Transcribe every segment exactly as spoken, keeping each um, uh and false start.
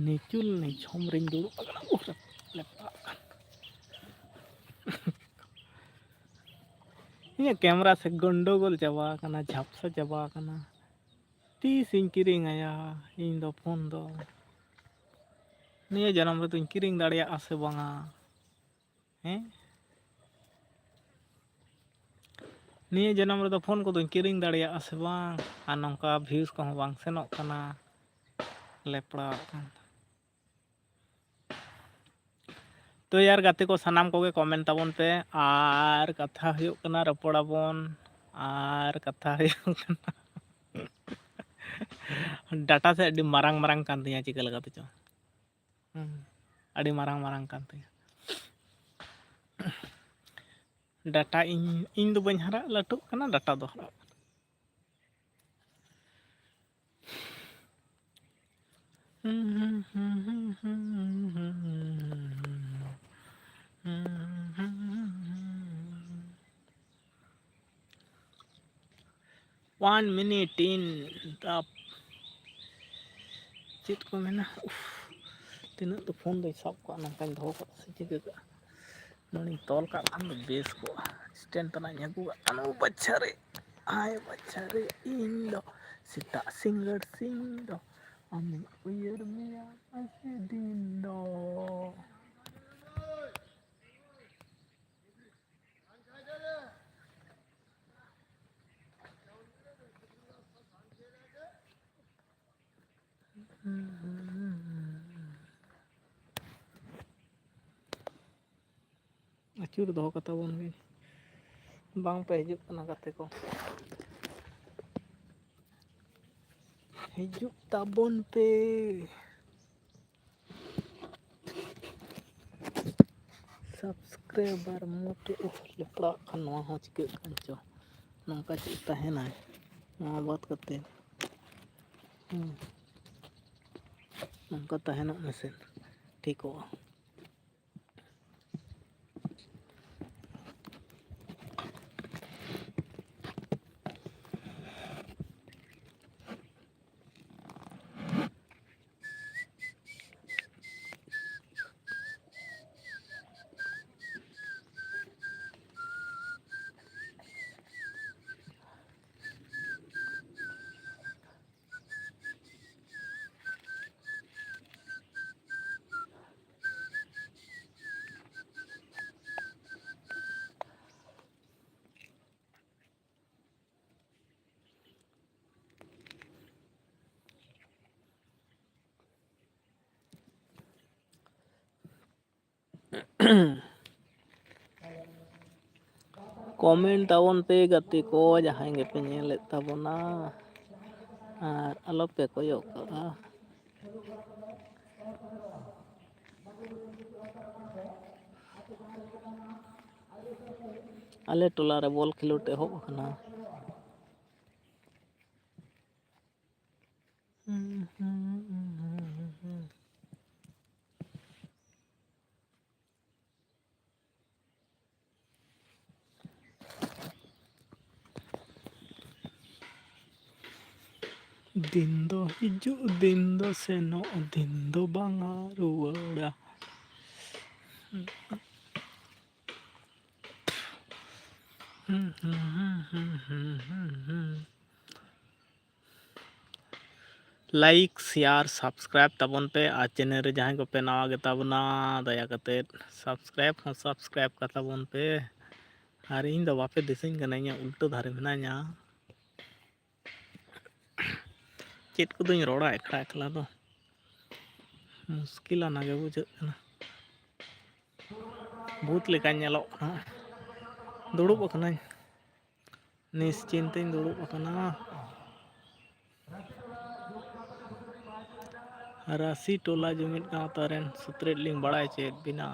ᱱᱤᱪᱩᱞ ᱱᱤᱪᱷᱚᱢ ᱨᱤᱧ ᱫᱩᱲᱩᱵ ᱟᱠᱟᱱᱟ᱾ ᱩᱦ, ᱞᱮᱯᱲᱟᱜ ᱠᱟᱱ᱾ ᱤᱧᱟᱹᱜ ᱠᱮᱢᱮᱨᱟ ᱥᱮ ᱜᱚᱱᱰᱚᱜᱳᱞ ᱪᱟᱵᱟ ᱟᱠᱟᱱᱟ, ᱡᱷᱟᱯᱥᱟ ᱪᱟᱵᱟ ᱟᱠᱟᱱᱟ᱾ ᱛᱤᱥ ᱤᱧ ᱠᱤᱨᱤᱧ ᱟᱭᱟ ᱤᱧ ᱫᱚ ᱯᱷᱳᱱ ᱫᱚ? ᱱᱤᱭᱟᱹ ᱡᱚᱱᱚᱢ ᱨᱮᱫᱚᱧ ᱠᱤᱨᱤᱧ ᱫᱟᱲᱮᱭᱟᱜᱼᱟ ᱥᱮ ᱵᱟᱝᱟ? ᱦᱮᱸ? ᱱᱤᱭᱟᱹ ᱡᱚᱱᱚᱢ ᱨᱮᱫᱚ ᱯᱷᱳᱱ ᱠᱚᱫᱚᱧ ᱠᱤᱨᱤᱧ ᱫᱟᱲᱮᱭᱟᱜᱼᱟ ᱥᱮ ᱵᱟᱝ? ᱟᱨ ᱱᱚᱝᱠᱟ ᱵᱷᱤᱭᱩᱡᱽ ᱠᱚᱦᱚᱸ ᱵᱟᱝ ᱥᱮᱱᱚᱜ ᱠᱟᱱᱟ᱾ ᱞᱮᱯᱲᱟᱜ ᱠᱟᱱ᱾ ᱛᱚ ᱭᱟᱨ ᱜᱟᱛᱮ ᱠᱚ, ᱥᱟᱱᱟᱢ ᱠᱚᱜᱮ ᱠᱚᱢᱮᱱᱴ ᱛᱟᱵᱚᱱ ᱯᱮ᱾ ᱟᱨ ᱠᱟᱛᱷᱟ ᱦᱩᱭᱩᱜ ᱠᱟᱱᱟ, ᱨᱚᱯᱚᱲ ᱟᱵᱚᱱ᱾ ᱟᱨ ᱠᱟᱛᱷᱟ ᱦᱩᱭᱩᱜ ᱠᱟᱱᱟ, ᱰᱟᱴᱟ ᱥᱮ ᱟᱹᱰᱤ ᱢᱟᱨᱟᱝ ᱢᱟᱨᱟᱝ ᱠᱟᱱ ᱛᱤᱧᱟᱹ ᱪᱤᱠᱟᱹ ᱞᱮᱠᱟᱛᱮ ᱪᱚ᱾ ᱦᱩᱸ, ᱟᱹᱰᱤ ᱢᱟᱨᱟᱝ ᱢᱟᱨᱟᱝ ᱠᱟᱱ ᱛᱤᱧᱟᱹ᱾ ᱰᱟᱴᱟ ᱤᱧ, ᱤᱧ ᱫᱚ ᱵᱟᱹᱧ ᱦᱟᱨᱟᱜ ᱞᱟᱹᱴᱩᱜ ᱠᱟᱱᱟ, ᱰᱟᱴᱟ ᱫᱚ ᱦᱟᱨᱟᱜ ᱠᱟᱱᱟ᱾ One minute in the, ᱪᱮᱫ ᱠᱚ ᱢᱮᱱᱟ? ᱩᱯᱷ, ᱛᱤᱱᱟᱹᱜ ᱫᱚ ᱯᱷᱳᱱ ᱫᱚᱧ ᱥᱟᱵ ᱠᱟᱜᱼᱟ, ᱱᱚᱝᱠᱟᱧ ᱫᱚᱦᱚ ᱠᱟᱜᱼᱟ ᱥᱮ ᱪᱤᱠᱟᱹ ᱠᱟᱜᱼᱟ? ᱱᱚᱰᱮᱧ ᱛᱚᱞ ᱠᱟᱜ ᱠᱷᱟᱱ ᱫᱚ ᱵᱮᱥ ᱠᱚᱜᱼᱟ᱾ ᱥᱴᱮᱱᱰ ᱛᱟᱱᱟᱜ ᱤᱧ ᱟᱹᱜᱩ ᱠᱟᱜ ᱠᱷᱟᱱ, ᱳ ᱵᱟᱪᱷᱟ ᱨᱮ, ᱦᱟᱭ ᱵᱟᱪᱷᱟ ᱨᱮ, ᱤᱧ ᱫᱚ ᱥᱮᱛᱟᱜ ᱥᱤᱸᱜᱟᱹᱲ ᱥᱤᱧ ᱫᱚ ᱟᱢᱤᱧ ᱩᱭᱦᱟᱹᱨ ᱢᱮᱭᱟ ᱢᱟᱥᱮ ᱫᱤᱱ ᱫᱚ᱾ ᱟᱹᱪᱩᱨ ᱫᱚᱦᱚ ᱠᱟᱛᱟ ᱵᱚᱱ ᱵᱤᱱ᱾ ᱵᱟᱝ ᱯᱮ ᱦᱤᱡᱩᱜ ᱠᱟᱱᱟ ᱜᱟᱛᱮ ᱠᱚ, ᱦᱤᱡᱩᱜ ᱛᱟᱵᱚᱱ ᱯᱮ᱾ ᱥᱟᱵᱥᱠᱨᱟᱭᱵᱟᱨ ᱢᱚᱛᱚ, ᱩᱦ, ᱞᱮᱯᱲᱟᱜ ᱠᱷᱟᱱ ᱱᱚᱣᱟ ᱦᱚᱸ ᱪᱤᱠᱟᱹᱜ ᱠᱟᱱ ᱪᱚ᱾ ᱱᱚᱝᱠᱟ ᱪᱮᱫ ᱛᱟᱦᱮᱱᱟ? ᱱᱚᱣᱟ ᱵᱟᱫ ᱠᱟᱛᱮ, ᱦᱩᱸ, ᱱᱚᱝᱠᱟ ᱛᱟᱦᱮᱱᱚᱜ ᱢᱮᱥᱮ, ᱴᱷᱤᱠᱚᱜᱼᱟ᱾ ᱠᱚᱢᱮᱱᱴ ᱛᱟᱵᱚᱱ ᱯᱮ ᱜᱟᱛᱮ ᱠᱚ, ᱡᱟᱦᱟᱸᱭ ᱜᱮᱯᱮ ᱧᱮᱞᱮᱫ ᱛᱟᱵᱚᱱᱟ, ᱟᱨ ᱟᱞᱚᱯᱮ ᱠᱚᱭᱚᱜ ᱠᱟᱜᱼᱟ᱾ ᱟᱞᱮ ᱴᱚᱞᱟ ᱨᱮ ᱵᱚᱞ ᱠᱷᱮᱞᱳᱰ ᱮᱦᱚᱵ ᱟᱠᱟᱱᱟ᱾ ᱫᱤᱱ ᱫᱚ ᱦᱤᱡᱩᱜ, ᱫᱤᱱ ᱫᱚ ᱥᱮᱱᱚᱜ, ᱫᱤᱱ ᱫᱚ ᱵᱟᱝᱟ ᱨᱩᱣᱟᱹᱲᱟ᱾ ᱞᱟᱭᱤᱠ, ᱥᱮᱭᱟᱨ, ᱥᱟᱵᱥᱠᱨᱟᱭᱤᱵ ᱛᱟᱵᱚᱱ ᱯᱮ᱾ ᱟᱨ ᱪᱮᱱᱮᱞ ᱨᱮ ᱡᱟᱦᱟᱸᱭ ᱠᱚᱯᱮ ᱱᱟᱣᱟ ᱜᱮᱛᱟ ᱵᱚᱱᱟ, ᱫᱟᱭᱟ ᱠᱟᱛᱮᱫ ᱥᱟᱵᱥᱠᱨᱟᱭᱤᱵ ᱦᱚᱸ ᱥᱟᱵᱥᱠᱨᱟᱭᱤᱵ ᱠᱟᱛᱟ ᱵᱚᱱ ᱯᱮ᱾ ᱟᱨ ᱤᱧ ᱫᱚ ᱵᱟᱯᱮ ᱫᱤᱥᱟᱹᱧ ᱠᱟᱱᱟ, ᱤᱧᱟᱹᱜ ᱩᱞᱴᱟᱹ ᱫᱷᱟᱨᱮ ᱢᱮᱱᱟᱧᱟ᱾ ᱪᱮᱫ ᱠᱚᱫᱚᱧ ᱨᱚᱲᱟ ᱮᱠᱞᱟ ᱮᱠᱞᱟ ᱫᱚ, ᱢᱩᱥᱠᱤᱞ ᱟᱱᱟ ᱜᱮ ᱵᱩᱡᱷᱟᱹᱜ ᱠᱟᱱᱟ᱾ ᱵᱷᱩᱛ ᱞᱮᱠᱟᱧ ᱧᱮᱞᱚᱜ ᱠᱟᱱᱟ᱾ ᱫᱩᱲᱩᱵ ᱟᱠᱟᱱᱟᱹᱧ, ᱱᱤᱥᱪᱤᱱᱛᱮᱧ ᱫᱩᱲᱩᱵ ᱟᱠᱟᱱᱟ᱾ ᱨᱟᱥᱤ ᱴᱚᱞᱟ ᱡᱩᱢᱤᱫ ᱜᱟᱶᱛᱟ ᱨᱮᱱ ᱥᱩᱛᱨᱮᱫ ᱞᱤᱧ ᱵᱟᱲᱟᱭ ᱦᱚᱪᱚᱭᱮᱫ ᱵᱤᱱᱟ᱾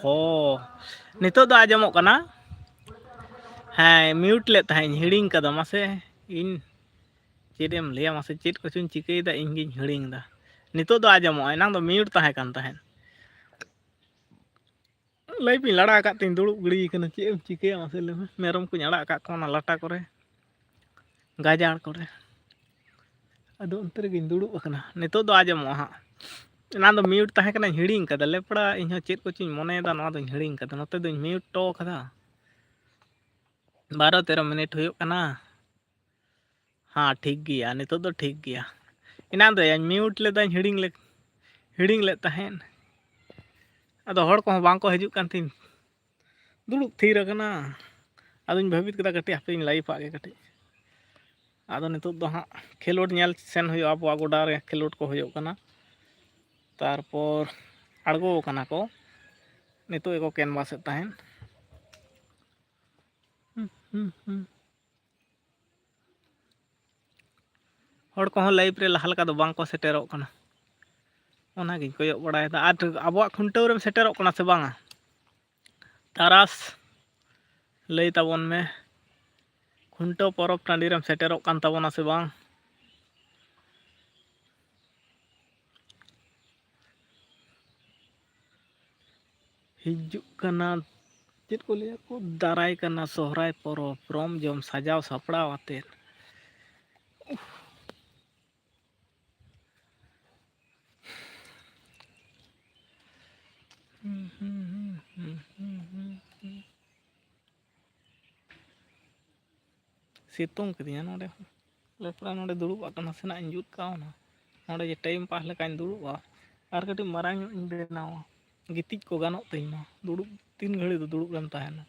ᱚ, ᱱᱤᱛᱚᱜ ᱫᱚ ᱟᱸᱡᱚᱢᱚᱜ ᱠᱟᱱᱟ? ᱦᱮᱸ, mute ᱞᱮᱫ ᱛᱟᱦᱮᱸᱫ ᱤᱧ, ᱦᱤᱲᱤᱧ ᱠᱟᱫᱟ᱾ ᱢᱟᱥᱮ, ᱤᱧ ᱪᱮᱫ ᱮᱢ ᱞᱟᱹᱭᱟ? ᱢᱟᱥᱮ, ᱪᱮᱫ ᱠᱚᱪᱚᱧ ᱪᱤᱠᱟᱹᱭᱮᱫᱟ, ᱤᱧ ᱜᱤᱧ ᱦᱤᱲᱤᱧ ᱮᱫᱟ᱾ ᱱᱤᱛᱚᱜ ᱫᱚ ᱟᱸᱡᱚᱢᱚᱜᱼᱟ, ᱮᱱᱟᱝ ᱫᱚ mute ᱛᱟᱦᱮᱸ ᱠᱟᱱ ᱛᱟᱦᱮᱸᱫ᱾ ᱞᱟᱹᱭ ᱵᱤᱱ, ᱟᱲᱟᱜ ᱟᱠᱟᱫ ᱛᱤᱧ ᱫᱩᱲᱩᱵ ᱜᱤᱲᱤ ᱠᱟᱱᱟ, ᱪᱮᱫ ᱮᱢ ᱪᱤᱠᱟᱹᱭᱟ ᱢᱟᱥᱮ ᱞᱟᱹᱭ ᱢᱮ? ᱢᱮᱨᱚᱢ ᱠᱚᱧ ᱟᱲᱟᱜ ᱟᱠᱟᱫ ᱠᱚᱣᱟ ᱚᱱᱟ ᱞᱟᱴᱟ ᱠᱚᱨᱮ, ᱜᱟᱡᱟᱲ ᱠᱚᱨᱮ᱾ ᱟᱫᱚ ᱚᱱᱛᱮ ᱨᱮᱜᱮᱧ ᱫᱩᱲᱩᱵ ᱟᱠᱟᱱᱟ᱾ ᱱᱤᱛᱚᱜ ᱫᱚ ᱟᱸᱡᱚᱢᱚᱜᱼᱟ ᱦᱟᱸᱜ᱾ ᱮᱱᱟᱝ ᱫᱚ mute ᱛᱟᱦᱮᱸ ᱠᱟᱱᱟᱧ, ᱦᱤᱲᱤᱧ ᱠᱟᱫᱟ᱾ ᱞᱮᱯᱲᱟ, ᱤᱧ ᱦᱚᱸ ᱪᱮᱫ ᱠᱚᱪᱚᱧ ᱢᱚᱱᱮᱭᱮᱫᱟ, ᱱᱚᱣᱟ ᱫᱚᱧ ᱦᱤᱲᱤᱧ ᱠᱟᱫᱟ᱾ ᱱᱚᱛᱮ ᱫᱚᱧ mute ᱦᱚᱴᱚ ᱠᱟᱫᱟ᱾ ᱵᱟᱨᱚ ᱛᱮᱨᱚ ᱢᱤᱱᱤᱴ ᱦᱩᱭᱩᱜ ᱠᱟᱱᱟ᱾ ᱦᱮᱸ, ᱴᱷᱤᱠ ᱜᱮᱭᱟ, ᱱᱤᱛᱚᱜ ᱫᱚ ᱴᱷᱤᱠ ᱜᱮᱭᱟ᱾ ᱮᱱᱟᱝ ᱫᱚ ᱭᱟᱧ mute ᱞᱮᱫᱟᱧ, ᱦᱤᱲᱤᱧ ᱞᱮ-, ᱦᱤᱲᱤᱧ ᱞᱮᱫ ᱛᱟᱦᱮᱸᱫ᱾ ᱟᱫᱚ ᱦᱚᱲ ᱠᱚᱦᱚᱸ ᱵᱟᱝ ᱠᱚ ᱦᱤᱡᱩᱜ ᱠᱟᱱ ᱛᱤᱧ, ᱫᱩᱲᱩᱵ ᱛᱷᱤᱨ ᱟᱠᱟᱱᱟ᱾ ᱟᱫᱚᱧ ᱵᱷᱟᱹᱵᱤᱛ ᱠᱮᱫᱟ, ᱠᱟᱹᱴᱤᱡ ᱦᱟᱯᱮᱧ live ᱟᱜ ᱜᱮ ᱠᱟᱹᱴᱤᱡ᱾ ᱟᱫᱚ ᱱᱤᱛᱚᱜ ᱫᱚ ᱦᱟᱸᱜ ᱠᱷᱮᱞᱳᱰ ᱧᱮᱞ ᱥᱮᱱ ᱦᱩᱭᱩᱜᱼᱟ, ᱟᱵᱚᱣᱟᱜ ᱜᱚᱰᱟ ᱨᱮ ᱠᱷᱮᱞᱳᱰ ᱠᱚ ᱦᱩᱭᱩᱜ ᱠᱟᱱᱟ᱾ ᱛᱟᱨᱯᱚᱨ ᱟᱬᱜᱚ ᱠᱟᱱᱟ ᱠᱚ, ᱱᱤᱛᱚᱜ ᱜᱮᱠᱚ canvass ᱮᱫ ᱛᱟᱦᱮᱸᱫ᱾ ᱦᱩᱸ, ᱦᱩᱸ, ᱦᱩᱸ᱾ ᱦᱚᱲ ᱠᱚᱦᱚᱸ live ᱨᱮ ᱞᱟᱦᱟ ᱞᱮᱠᱟ ᱫᱚ ᱵᱟᱝ ᱠᱚ ᱥᱮᱴᱮᱨᱚᱜ ᱠᱟᱱᱟ, ᱚᱱᱟᱜᱤᱧ ᱠᱚᱭᱚᱜ ᱵᱟᱲᱟᱭᱮᱫᱟ᱾ ᱟᱨ ᱟᱵᱚᱣᱟᱜ ᱠᱷᱩᱱᱴᱟᱹᱣ ᱨᱮᱢ ᱥᱮᱴᱮᱨᱚᱜ ᱠᱟᱱᱟ ᱥᱮ ᱵᱟᱝᱟ? ᱛᱟᱨᱟᱥ, ᱞᱟᱹᱭ ᱛᱟᱵᱚᱱ ᱢᱮ, ᱠᱷᱩᱱᱴᱟᱹᱣ ᱯᱚᱨᱚᱵᱽ ᱴᱟᱺᱰᱤ ᱨᱮᱢ ᱥᱮᱴᱮᱨᱚᱜ ᱠᱟᱱ ᱛᱟᱵᱚᱱᱟ ᱥᱮ ᱵᱟᱝ? ᱦᱤᱡᱩᱜ ᱠᱟᱱᱟ, ᱪᱮᱫ ᱠᱚ ᱞᱟᱹᱭᱟ ᱠᱚ, ᱫᱟᱨᱟᱭ ᱠᱟᱱᱟ ᱥᱚᱦᱨᱟᱭ ᱯᱚᱨᱚᱵᱽ, ᱨᱚᱢ ᱡᱚᱢ ᱥᱟᱡᱟᱣ ᱥᱟᱯᱲᱟᱣ ᱟᱛᱮᱫ᱾ ᱥᱤᱛᱩᱝ ᱠᱮᱫᱤᱧᱟ ᱱᱚᱰᱮ ᱦᱚᱸ᱾ ᱞᱮᱯᱲᱟ ᱱᱚᱰᱮ ᱫᱩᱲᱩᱵ ᱟᱠᱟᱱᱟ, ᱱᱟᱥᱮᱱᱟᱜ ᱤᱧ ᱡᱩᱛ ᱠᱟᱣᱱᱟ᱾ ᱱᱚᱰᱮ ᱡᱮ time pass ᱞᱮᱠᱟᱧ ᱫᱩᱲᱩᱵᱼᱟ, ᱟᱨ ᱠᱟᱹᱴᱤᱡ ᱢᱟᱨᱟᱝ ᱧᱚᱜ ᱤᱧ ᱵᱮᱱᱟᱣᱟ, ᱜᱤᱛᱤᱡ ᱠᱚ ᱜᱟᱱᱚᱜ ᱛᱤᱧ ᱢᱟ᱾ ᱫᱩᱲᱩᱵ, ᱛᱤᱱ ᱜᱷᱟᱹᱲᱤ ᱫᱚ ᱫᱩᱲᱩᱵ ᱨᱮᱢ ᱛᱟᱦᱮᱱᱟ?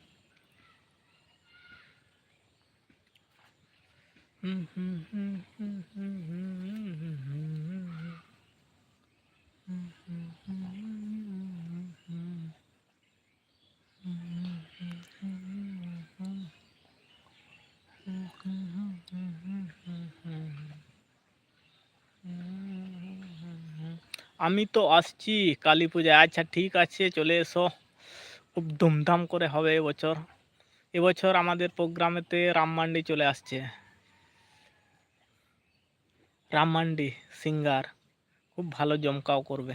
আমি তো আসছি কালী পূজায়। আচ্ছা, ঠিক আছে, চলে এসো। খুব ধুমধাম করে হবে এবছর। এবছর আমাদের প্রোগ্রামেতে রাম মান্ডি চলে আসছে। রাম মান্ডি সিঙ্গার খুব ভালো জমকাও করবে।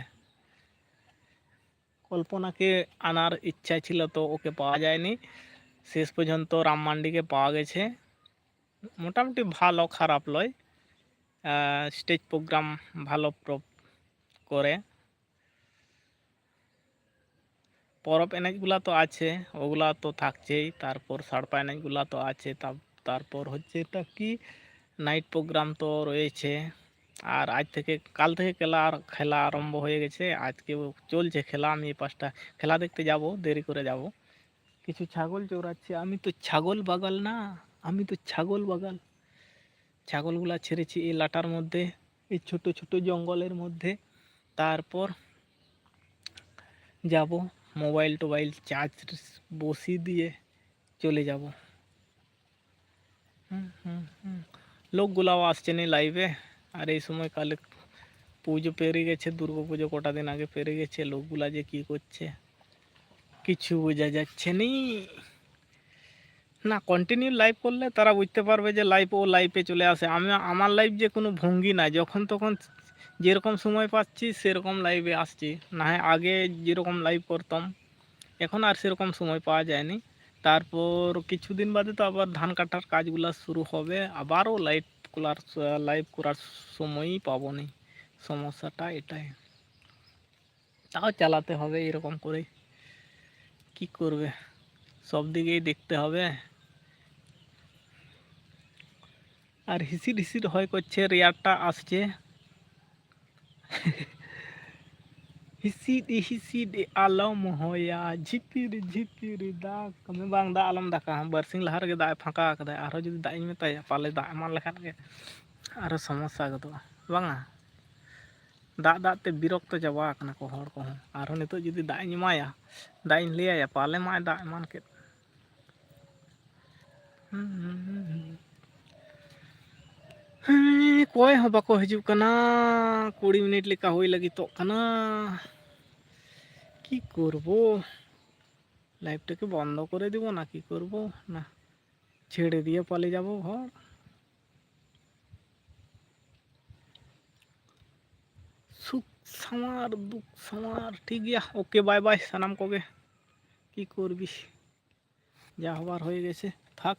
কল্পনাকে আনার ইচ্ছা ছিল, তো ওকে পাওয়া যায়নি। শেষ পর্যন্ত রাম মান্ডিকে পাওয়া গেছে। মোটামুটি ভালো, খারাপ লয়। স্টেজ প্রোগ্রাম ভালো প্র- করে। পরব এনেজগুলা তো আছে, ওগুলা তো থাকছেই। তারপর সাড়পা এনেজগুলা তো আছে। তা- তারপর হচ্ছে এটা কি, নাইট প্রোগ্রাম তো রয়েছে। আর আজ থেকে, কাল থেকে খেলা আর খেলা আরম্ভ হয়ে গেছে। আজকে চলছে খেলা। আমি এই পাঁচটা খেলা দেখতে যাব, দেরি করে যাব। কিছু ছাগল চড়াচ্ছে। আমি তো ছাগল বাগাল না, আমি তো ছাগল বাগাল। ছাগলগুলা ছেড়েছি এই লাটার মধ্যে, এই ছোট ছোট জঙ্গলের মধ্যে। তারপর যাব, মোবাইল টোবাইল চার্জ বসিয়ে দিয়ে চলে যাব। হুম, হুম, হুম। লোকগুলাও আসছে নি লাইভে। আর এই সময় কালে পুজো পেরিয়ে গেছে, দুর্গা পুজো কটা দিন আগে পেরিয়ে গেছে। লোকগুলা যে কি করছে, কিছু বোঝা যাচ্ছে নি। না, কন্টিনিউ লাইভ করলে তারা বুঝতে পারবে যে লাইভ, ও লাইভে চলে আসে। আমি, আমার লাইভ যে কোনো ভঙ্গি না, যখন তখন যেরকম সময় পাচ্ছি সেরকম লাইভে আসছি। না হয় আগে যেরকম লাইভ করতাম, এখন আর সেরকম সময় পাওয়া যায়নি। তারপর কিছুদিন বাদে তো আবার ধান কাটার কাজগুলা শুরু হবে, আবারও লাইভ করার, লাইভ করার সময়ই পাবো নি। সমস্যাটা এটাই। তাও চালাতে হবে এরকম করে, কি করবে, সব দিকেই দেখতে হবে। আর হিসিড হিসিড হয় করছে, রেয়ারটা আসছে। হিসিড হিসিড আলম হয়া ঝিপির ঝিপির ᱫᱟᱜᱽ ᱢᱮ᱾ ᱵᱟᱝ, ᱫᱟᱜ ᱟᱞᱚᱢ ᱫᱟᱜᱟ᱾ ᱵᱟᱨᱥᱤᱧ ᱞᱟᱦᱟ ᱨᱮᱜᱮ ᱫᱟᱜ ᱮ ᱯᱷᱟᱸᱠᱟ ᱟᱠᱟᱫᱟᱭ᱾ ᱟᱨᱦᱚᱸ ᱡᱩᱫᱤ ᱫᱟᱜ ᱤᱧ ᱢᱮᱛᱟᱭᱟ, ᱯᱟᱞᱮ ᱫᱟᱜ ᱮᱢᱟᱱ ᱞᱮᱠᱷᱟᱱ ᱜᱮ ᱟᱨᱦᱚᱸ ᱥᱚᱢᱚᱥᱥᱟ ᱜᱚᱫᱚᱜᱼᱟ, ᱵᱟᱝᱟ? ᱫᱟᱜ ᱫᱟᱜ ᱛᱮ ᱵᱤᱨᱚᱠᱛᱚ ᱪᱟᱵᱟ ᱟᱠᱟᱱᱟ ᱠᱚ ᱦᱚᱲ ᱠᱚᱦᱚᱸ᱾ ᱟᱨᱦᱚᱸ ᱱᱤᱛᱚᱜ ᱡᱩᱫᱤ ᱫᱟᱜ ᱤᱧ ᱮᱢᱟᱭᱟ, ᱫᱟᱜ ᱤᱧ ᱞᱟᱹᱭᱟᱭᱟ, ᱯᱟᱞᱮ ᱢᱟᱭ ᱫᱟᱜ ᱮᱢᱟᱱ ᱠᱮᱫ᱾ ᱦᱮᱸ, ᱚᱠᱚᱭ ᱦᱚᱸ ᱵᱟᱠᱚ ᱦᱤᱡᱩᱜ ᱠᱟᱱᱟ᱾ ᱠᱩᱲᱤ ᱢᱤᱱᱤᱴ ᱞᱮᱠᱟ ᱦᱩᱭ ᱞᱟᱹᱜᱤᱫᱚᱜ ᱠᱟᱱᱟ᱾ ᱠᱤ ᱠᱚᱨᱵᱚ? লাইভটাকে বন্ধ করে দিব না কি করব? না, ছেড়ে দিয়ে পালিয়ে যাব ঘর। সুখ সামার দুঃখ সামার। ঠিক গিয়া, ওকে, বাই বাই ᱥᱟᱱᱟᱢ ᱠᱚᱜᱮ᱾ কি করবি, যা হবার হয়ে গেছে, থাক।